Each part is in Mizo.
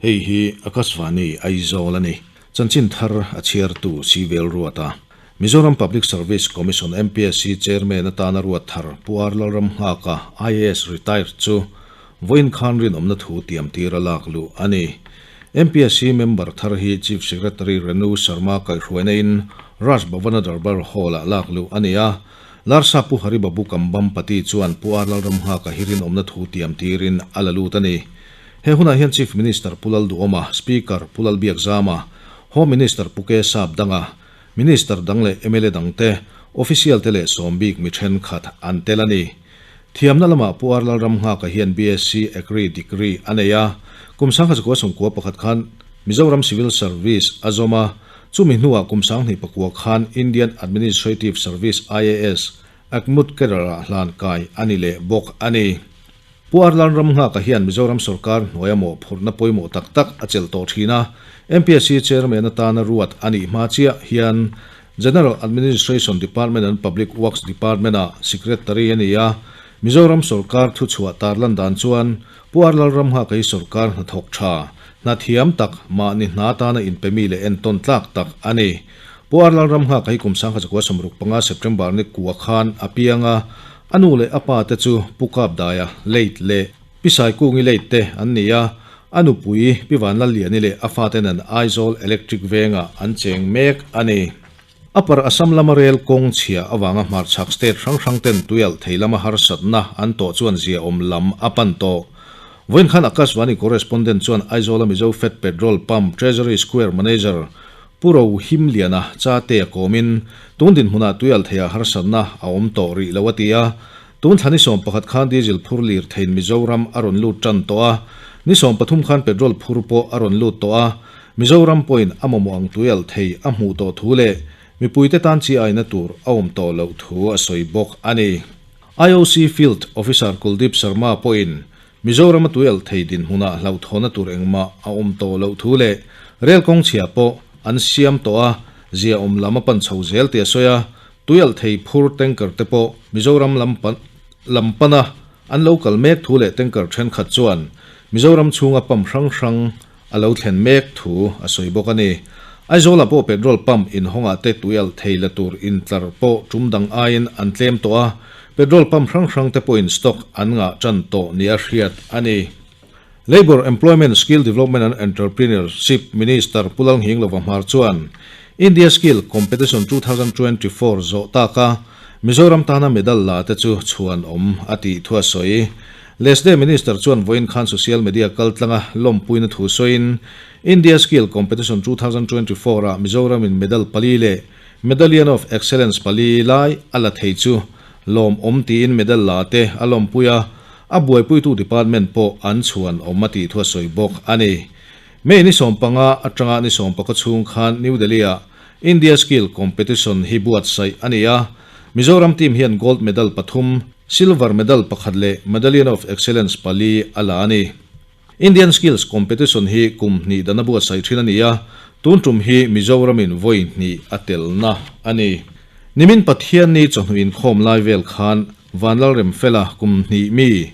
Hei hi Akashvani Aizawl a ni. Chanchin thar a chhiartu Sivel Ruata, Mizoram Public Service Commission, MPSC, Chairman atana ruat thar Pu R Lalramnghaka, IAS Retired chu vawiin khan rinawmna thu tiam tir a lak luh a ni. MPSC member thar hi Chief Secretary Renu Sharma kaihhruaina in Raj Bhavana Darbar Hall-ah lak luh a ni a. Larsa Pu Hari Babu Kambhampati chuan Pu R Lalramnghaka hi rinawmna thu tiam tirin a la lut a ni. He hunah hian Chief Minister Pu Lalduhawma, Speaker Pu Lalbiakzama, Home Minister Pu K Sapdanga, Minister dang leh mla dangte, Official te leh sawm bik mi thenkhat an tel a ni. Thiamna lamah Pu R Lalramnghaka hian BSc Agri degree a nei a, kum 1991 khan Mizoram Civil Service a zawm a, chumi hnuah kum 2009 khan Indian Administrative Service, IAS, Akmut Cadre-ah hlan kai a ni leh bawk a ni. Pu Arlan Ramnghaka hian Mizoram sawrkar hnuaia mawhphurhna pawimawh tak tak a chelh tawh thin a, MPSC Chairman atana ruat a nih hma chiah hian General Administration Department and Public Works Department-ah Secretary a ni a, Mizoram sawrkar thuchhuah tarlan dan chuan Pu Arlal Ramnghaka hi sawrkar hnathawk tha, hna thiam tak, mahni hna atana inpemi leh entawn tlak tak a ni. Pu Arlal Ramnghaka hi kum 1965 September ni kua khan a piang a, A nu leh a pa te chu Pu Kapdaia late leh Pi Saikungi late te an ni a, a nupui Pi Vanlalliani leh a faten an Aizawl Electric vengah an cheng mek a ni. Upper Assam lama rel kawng chhia avanga hmarchhak state hrang hrang ten tuialh thei lama harsatna an tawh chuan ziaawm lam a pan tawh. Vawiin khan Akashvani correspondent chuan Aizawla Mizo Fed Petrol Pump Treasury Square Manager Pu Ro Himliana Chate a kawmin, tun dinhmunah tuialtheiah harsatna a awm tawh rih lo a ti a. Tun thla ni 11 khan diesel phur lir theiin Mizoram a rawn lut tan tawh a, ni 13 khan petrol phur pawh a rawn lut tawh a. Mizoram pawhin a mamawh ang tuialthei a hmuh tawh thu leh mipuite tan chi aina tur a awm tawh loh thu a sawi bawk a ni. IOC Field Officer Kuldeep Sharma pawhin Mizorama tuialthei dinhmunah hlauhthawhna tur engmah a awm tawh loh thu leh rel kawng chhia pawh an siam tawh a, ziaawm lam a pan chho zel tih a sawi a, tuialthei phur tanker te pawh Mizoram lam lam pana an lo kal mek thu leh tanker thenkhat chuan Mizoram chhunga pump hrang hrang a lo thlen mek thu a sawi bawk a ni. Aizawlah pawh petrol pump inhawngah te tuialthei la tur intlar pawh tum dang aiin an tlem tawh a, Petrol pump hrang hrang te pawhin stock an ngah tan tawh nia hriat a ni. Labour, Employment, Skill Development and Entrepreneurship Minister Pu Lalnghinglova Hmar chuan India Skill Competition 2024 zawh taka Mizoram tana medal la te chu chhuan awm a tih thu a sawi. Lesde Minister chuan vawiin khan social media kaltlanga lawmpuina thu sawiin India Skill Competition 2024 ah Mizoramin medal pali leh Medallion of Excellence pali lai a la thei chu lawmawm tiin medal la te a lawmpui a, a buaipuitu department pawh an chhuan awm a tih thu a sawi bawk a ni. May ni 15 atanga ni 10 chhung khan New Delhi-ah India Skill Competition hi buatsaih a ni a, Mizoram team hian gold medal pathum, silver medal pakhat leh Medallion of Excellence pali a la a ni. Indian Skills Competition hi kum hnih dana buatsaih thin a ni a, tun tum hi Mizoramin vawi hnih a telna a ni. Nimin Pathianni chawhnu inkhawm lai vel khan Vanlalremfela kum hnih mi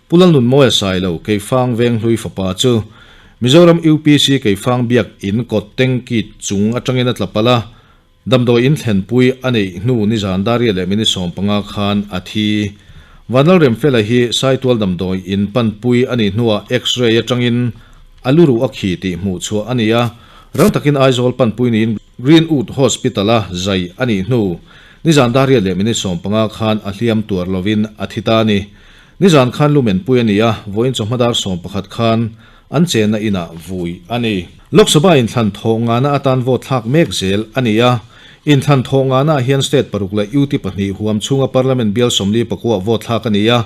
Pu Lalnunmawia Sailo Keifang Venghlui fapa chu Mizoram UPC Keifang Biak In kawt tanky chung atangin a tla palh a, Damdawi in thlenpui a neih hnu nizan Daria leh minute 15 khan a thi. Vanlalremfela hi Saitual damdawi in panpui a nih hnuah X-ray atangin a lu ruh a khi tih hmuh chhuah a ni a, rang takin Aizawl panpui niin Greenwood Hospital-a zai a nih hnu nizan Daria leh minute 15 khan a hliam tuar lovin a thi ta a ni. Nizan khan lumenpui a ni a, vawiin chawhma dar 11 khan An chenna inah vui a ni. Lok Sabha inthlan thawh ngana atan vote thlak mek zel a ni a. Inthlan thawh ngana ah hian state paruk leh UT pahnih huam chhunga parliament bial 49 vote thlak a ni a.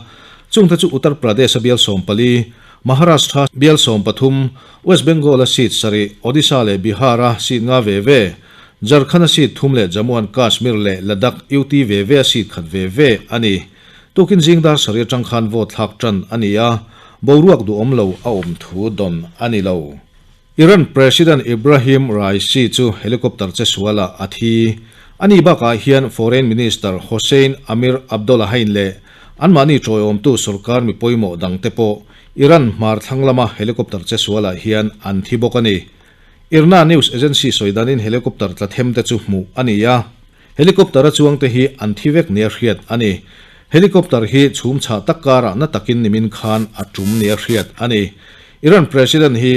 Chungte chu Uttar Pradesh-a bial 14, Maharashtra bial 13, West Bengal-a seat sarih, Odisha leh Bihar-a seat nga ve ve, Jharkhand-a seat thum leh Jammu and Kashmir leh Ladakh UT ve ve-a seat khat ve ve a ni. Tukin zing dar sarih atang khan vote thlak tan a ni a, boruak duhawm lo a awm thu dawn a ni lo. Iran President Ibrahim Raisi chu helicopter che sualah a thi. Ani bakah hian Foreign Minister Hossein Amir Abdollahian leh anmahni tawiawmtu sorkar mi pawimawh dangte pawh Iran hmar thlang lama helicopter che sualah hian an thi bawk a ni. IRNA news agency sawi danin helicopter tla them te chu hmuh a ni a. Helicopter a chuang te hi an thi vek nia hriat a ni. Helicopter hi chhum chhah tak karah na takin nimin khan a tum nia hriat a ni. Iran President hi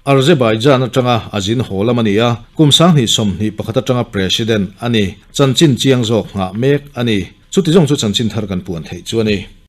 Azerbaijan atanga a zin haw lam a ni a, kum 2021 atanga President a ni. Chanchin chiang zawk nghah mek a ni. Chuti zawng chu chanchin thar kan puan theih chu a ni.